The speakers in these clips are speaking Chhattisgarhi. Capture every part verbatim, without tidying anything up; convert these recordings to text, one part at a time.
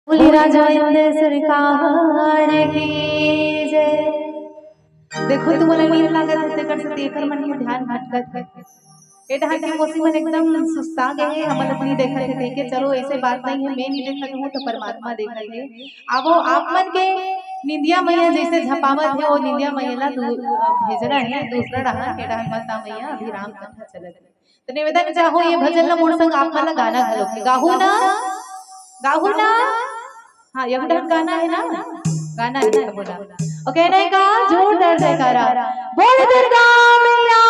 बोली राजा इंद्र सरकार की जय। देखो, तुमन ला नींद लागत हे, तेकर से तेकर मन के ध्यान भटकत हे। ए डहर के मौसी मन एकदम सुस्ता गे हे, हमन ला नइ देखत हे, कहिके, चलो, ऐसे बात नहीं है, मैं नइ देखत हूँ तो परमात्मा देखत हे। आवो, आप मन के निंदिया मैया जैसे झपावत हे, वो निंदिया मैया ला दू-, भेजना है दूसरा डहर, ए डहर मत आ मैया, अभी राम कथा चलत हे। तो निवेदन चाहूँ, ये भजन ला मोर संग आप मन ला गाना घलो के गाहू ना, गाहू ना। हाँ, ये डहर गाना है ना, गाना है तो बोला। ओके, नहीं का जोरदार जयकारा। बोल दुर्गा मैया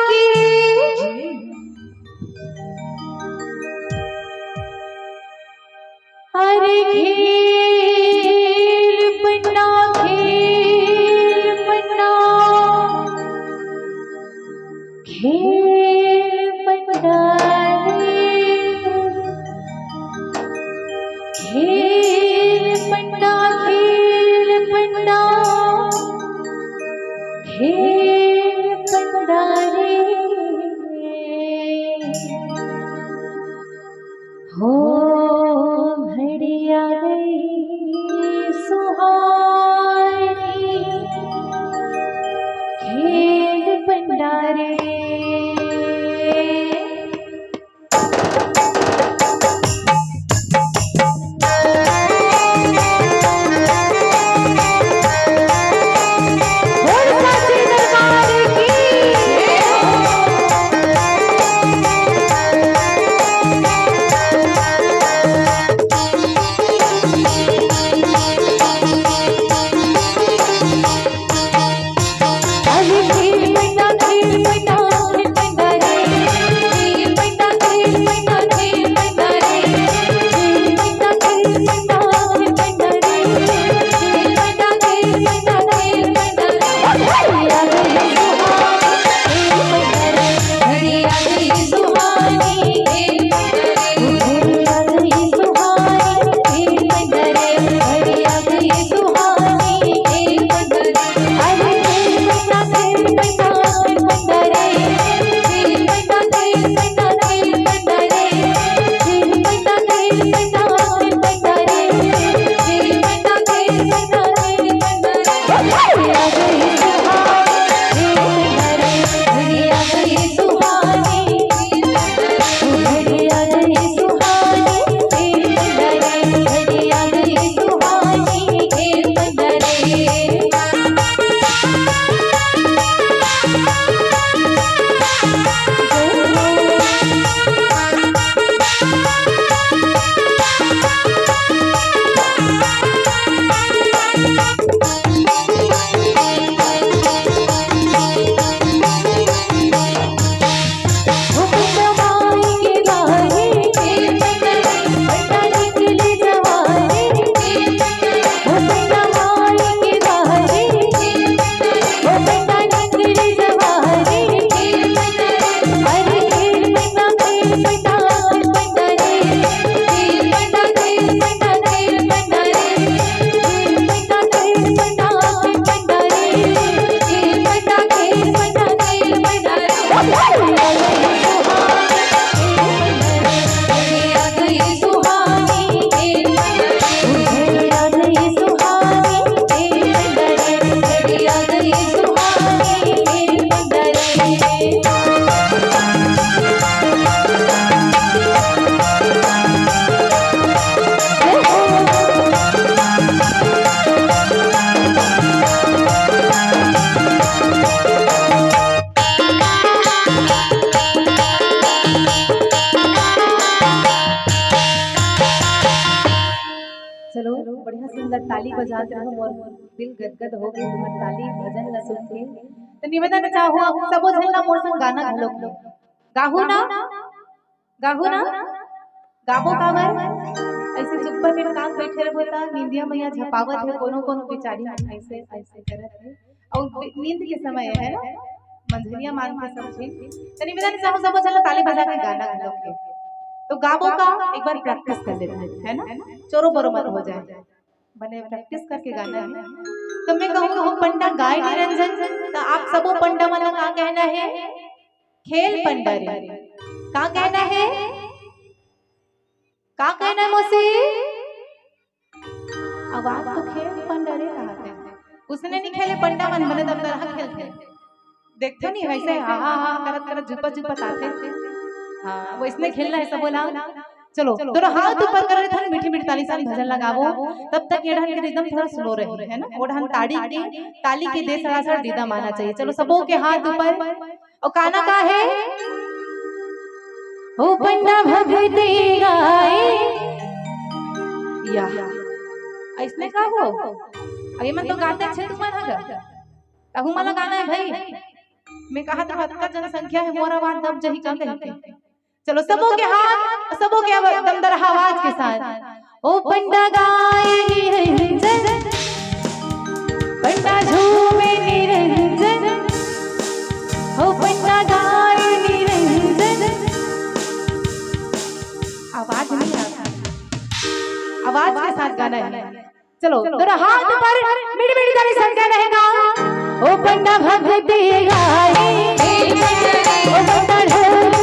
की। अरे खेल पंडा, खेल पंडा, खेल पंडा रे। खेल पंडा, खेल पंडा, खेल पंडा रे। हो घड़ी आ गई सुहानी, खेल पंडा रे। बोल साचे दरबार की। चलो, बढ़िया सुंदर ताली बजात रहो, मोर दिल गदगद हो गई तुम्हार ताली भजन ला सुन के। तो निवेदन चाहूँ, सबो झन ला मोर संग गाना घलो के गाहू ना, गाहू ना, गाबो काबर? ऐसे चुप्पा में कान बैठे रहो ता, निंदिया मैया झपावत है, कोनो कोनो बेचारी मन ऐसे ऐसे करत है। और नींद के समय है ना, मंझनिया मान के सब झिन। तो निवेदन चाहूँ, सबो झन ला ताली बजा के गाना घलो के। तो गाबो का, एक बार प्रैक्टिस कर लेते हैं, है ना, चोरो बोरो मत हो जाए, बने प्रैक्टिस करके गाना है। तो मैं कहूँ, हो पंडा गाय निरंजन, तो आप सबो पंडा मन ला का कहना है? खेल पंडा रे। का कहना है? का कहना है मौसी? आवाज तो खेल पंडा रे कहाथे। उसने नहीं खेले पंडा मन, बने दमदरहा खेलथे। देखथे नहीं वैसे हा हा हा करत करत जुपत जुपत आथे। हाँ, वैसने खेलना है सबो ला। चलो, तोरा हाथ ऊपर कर रहे थन, मीठी मीठी ताली से भजन लगावो। तब तक ये ढंग के एकदम थोड़ा स्लो रही है ना, वो ढंग ताड़ी के, ताली के दे सरासर रिदम आना चाहिए। चलो, सबो के हाथ ऊपर। और गाना का है? ओ पंडा भगते गाए। या, ऐसने का हो? अरे मन तो गाते अच्छे तुमन हगा। तहु मला गाना है भाई। मैं कहा तो अतका जनसंख्या है, मोर आवाज दब जही का कहिके। चलो, सबों के हाथ, सबों के आवाज, दमदरहा आवाज के साथ। ओ पंडा गाए निरंजन, पंडा झूमे निरंजन, ओ पंडा गाए निरंजन। आवाज नहीं आता, आवाज के साथ गाना है। चलो, तोरा हाथ ऊपर, मीठी मीठी ताली संख्या रहेगा। ओ पंडा भगते गाए, ओ पंडा ढोल